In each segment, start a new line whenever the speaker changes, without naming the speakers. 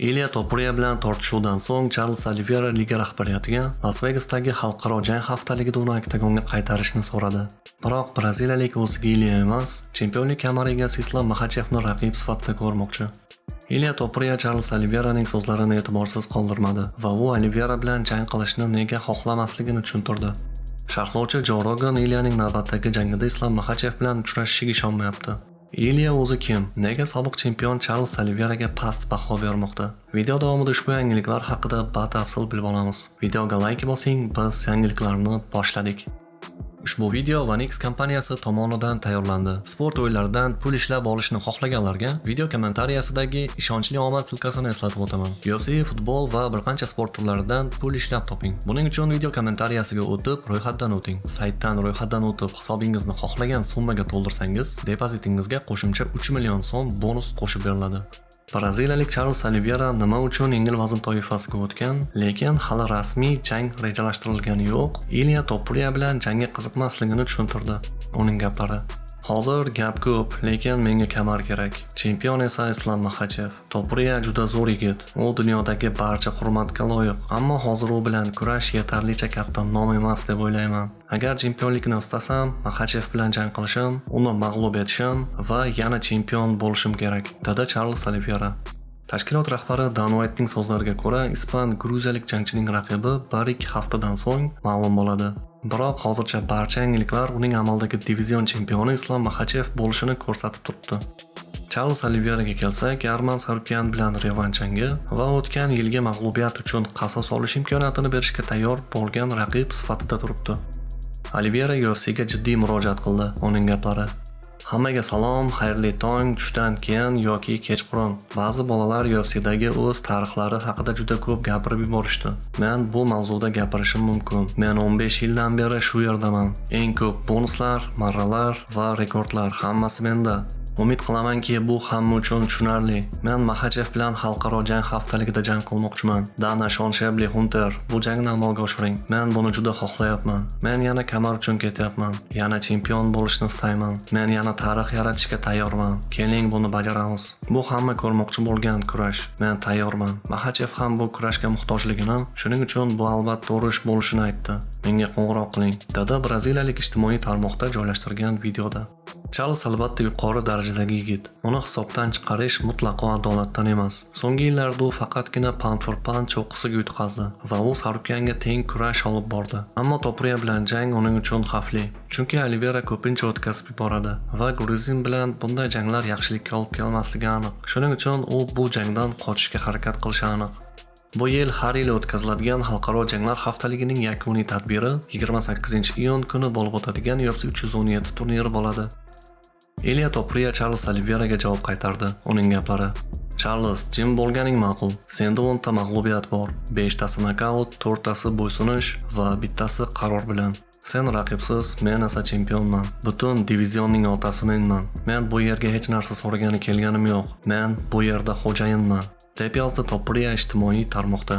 Iliya Topuriya bilan tortishuvdan so'ng Charles Olivera liga rahbariyatiga Las-Vegasdagi xalqaro jang haftaligida uni oktagonga qaytarishni so'radi. Biroq braziliyalik o'ziga Iliya emas, chempionlik kamari egasi Islom Maxachevni raqib sifatida ko'rmoqchi. Iliya Topuriya Charles Oliveraning so'zlarini e'tiborsiz qoldirmadi va u Olivera bilan jang qilishni nega xohlamasligini tushuntirdi. Sharhlovchi Jo Rogan Iliyaning navbatdagi jangida Islom Maxachev bilan uchrashishiga ishonmayapti. Iliya o'zi kim? Nega sobiq chempion Charles Oliveraga past baho bermoqda? Video davomida ushbu yangiliklar haqida batafsil bilib olamiz. Videoga like bosing, biz yangiliklarni boshladik. Ushbu video OneX kompaniyasi tomonidan tayyorlandi. Sport o'yinlaridan pul ishlab olishni xohlaganlarga video kommentariyasidagi ishonchli omad ссылка sini eslatib o'taman. UFC, futbol va bir qancha sport turlaridan pul ishlab toping. Buning uchun video kommentariyasiga o'tib, ro'yxatdan o'ting. Saytdan ro'yxatdan o'tib, hisobingizni xohlagan summaga to'ldirsangiz, depozitingizga qo'shimcha 3 million so'm bonus qo'shib beriladi. Braziliyalik Charles Olivera nima uchun yengil vazn toifasiga o'tgan, lekin hali rasmiy jang rejalashtirilgani yo'q. Iliya Topuriya bilan jangga qiziqmasligini tushuntirdi. Uning gaplari: "Hozir gap ko'p, lekin menga kamar kerak. Chempion esa Islom Maxachev. Topuriya juda zo'r yigit. U dunyodagi barcha hurmatga loyiq. Ammo hozir u bilan kurash yetarlicha katta nom emas deb o'ylayman. Agar chempionlikni istasam, Maxachev bilan jang qilishim, uni mag'lub etishim va yana chempion bo'lishim kerak", dedi Charles Olivera. Tashkilot rahbari Dan Whitening so'zlariga ko'ra, ispan gruziyalik jangchining raqibi 1-2 haftadan so'ng ma'lum bo'ladi. Biroq hozircha barcha yangiliklar uning amaldagi divizion chempioni Islom Maxachev bo'lishini ko'rsatib turibdi. Charles Oliveraga kelsak, Arman Sarukyan bilan revansh jangi va o'tgan yilgi mag'lubiyat uchun qasos olish imkoniyatini berishga tayyor bo'lgan raqib sifatida turibdi. Olivera UFCga jiddiy murojaat qildi. Uning gaplari: "Hammaga salom, xayrli tong, tushdan keyin yoki kechqurun. Ba'zi bolalar UFCdagi o'z tarixlari haqida juda ko'p gapirib yuborishdi. Men bu mavzuda gapirishim mumkin. Men 15 yildan beri shu yerdaman. Eng ko'p bonuslar, marralar va rekordlar hammasi menda. Umid qilamanki, bu hamma uchun tushunarli. Men Maxachev bilan xalqaro jang haftaligida jang qilmoqchiman. Dana, Shon Shebli, Hunter, bu jangni amalga oshiring. Men buni juda xohlayapman. Men yana kamar uchun ketyapman. Yana chempion bo'lishni istayman. Men yana tarix yaratishga tayyorman. Keling, buni bajaramiz. Bu hamma ko'rmoqchi bo'lgan kurash. Men tayyorman. Maxachev ham bu kurashga muhtojligini, shuning uchun bu albatta urush bo'lishini aytdi. Menga qo'ng'iroq qiling", dedi braziliyalik ijtimoiy tarmoqda joylashtirgan videoda. Charles albatta yuqori darajadagi yigit. Uni hisobdan chiqarish mutlaqo adolatdan emas. So'nggi yillarda u faqatgina pound for pound cho'qqisiga yutqazdi va u Sarukyanga teng kurash olib bordi. Ammo Topuriya bilan jang uning uchun xavfli. Chunki Olivera ko'pincha o'tkazib yuboradi va gruzin bilan bunday janglar yaxshilikka olib kelmasligi aniq. Shuning uchun u bu jangdan qochishga harakat qilishi aniq. Bu yil har yili o'tkaziladigan xalqaro janglar haftaligining yakuniy tadbiri 28-iyun kuni bo'lib o'tadigan UFC 317 turniri bo'ladi. Iliya Topuriya Charles Oliveraga javob qaytardi. Uning gaplari: "Charles, jim bo'lganing ma'qul. Senda 10 ta mag'lubiyat bor. 5 tasi nokaut, 4 tasi bo'ysunish va bittasi qaror bilan. Sen raqibsiz, men esa chempionman. Butun divizionning otasi menman. Men bu yerga hech narsa so'ragani kelganim yo'q. Men bu yerda xo'jayinman", deb yozdi Topuriya ijtimoiy tarmoqda.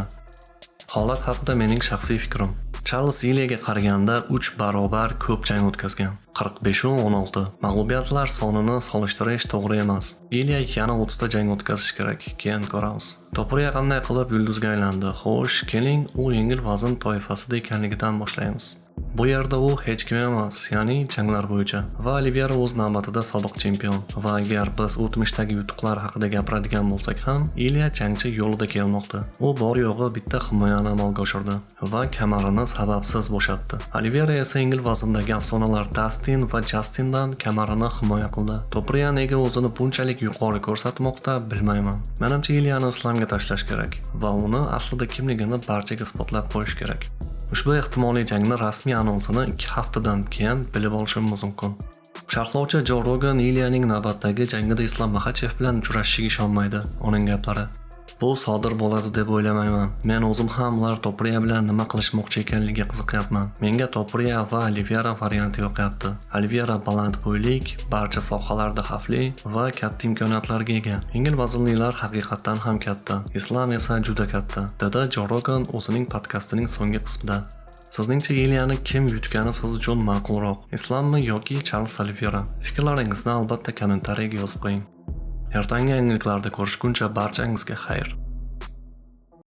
Holat haqida mening shaxsiy fikrim. Charles Iliyaga qaraganda 3 barobar ko'p jang o'tkazgan. 45 16. Mag'lubiyatlar sonini solishtirish to'g'ri emas. Iliya yana 30 ta jang o'tkazish kerak, keyin ko'ramiz. Topuriya qanday qilib yulduzga aylandi? Xo'sh, keling, u yengil vazn toifasida ekanligidan boshlaymiz. Bu yerda u hech kim emas, ya'ni janglar bo'yicha. Va Olivera o'z navbatida sobiq chempion. Va agar biz o'tmishdagi yutuqlar haqida gapiradigan bo'lsak ham, Iliya jangchi yo'lida kelmoqda. U bor yo'g'i bitta himoyani amalga oshirdi va kamarini sababsiz bo'shatdi. Olivera esa yengil vazndagi afsonalar Dastin va Jastindan kamarini himoya qildi. Topuriya nega o'zini bunchalik yuqori ko'rsatmoqda, bilmayman. Menimcha, Iliyani Islamga tashlash kerak va uni aslida kimligini barchaga isbotlab qo'yish kerak. Ushbu ehtimoliy jangni rasmiy anonsini 2 haftadan keyin bilib olishimiz mumkin. Sharhlovchi Jo Rogan Iliyaning navbatdagi jangida Islom Maxachev bilan uchrashishiga ishonmaydi. Uning gaplari: "Bu sodir bo'ladi deb o'ylamayman. Men o'zim ham ular Topuriya bilan nima qilishmoqchi ekanligiga qiziqyapman. Menga Topuriya va Olivera varianti yoqyapti. Olivera baland bo'ylik, barcha sohalarda xavfli va katta imkoniyatlarga ega. Yengil vaznlilar haqiqatdan ham katta. Islom esa juda katta", dedi Jo Rogan o'zining podkastining so'nggi qismida. Sizningcha, Iliyani kim yutgani siz uchun ma'qulroq? Islommi yoki Charles Olivera? Fikrlaringizni albatta kommentariyaga yozib qo'ying. Ertangi yangiliklarda ko'rishguncha barchangizga xayr.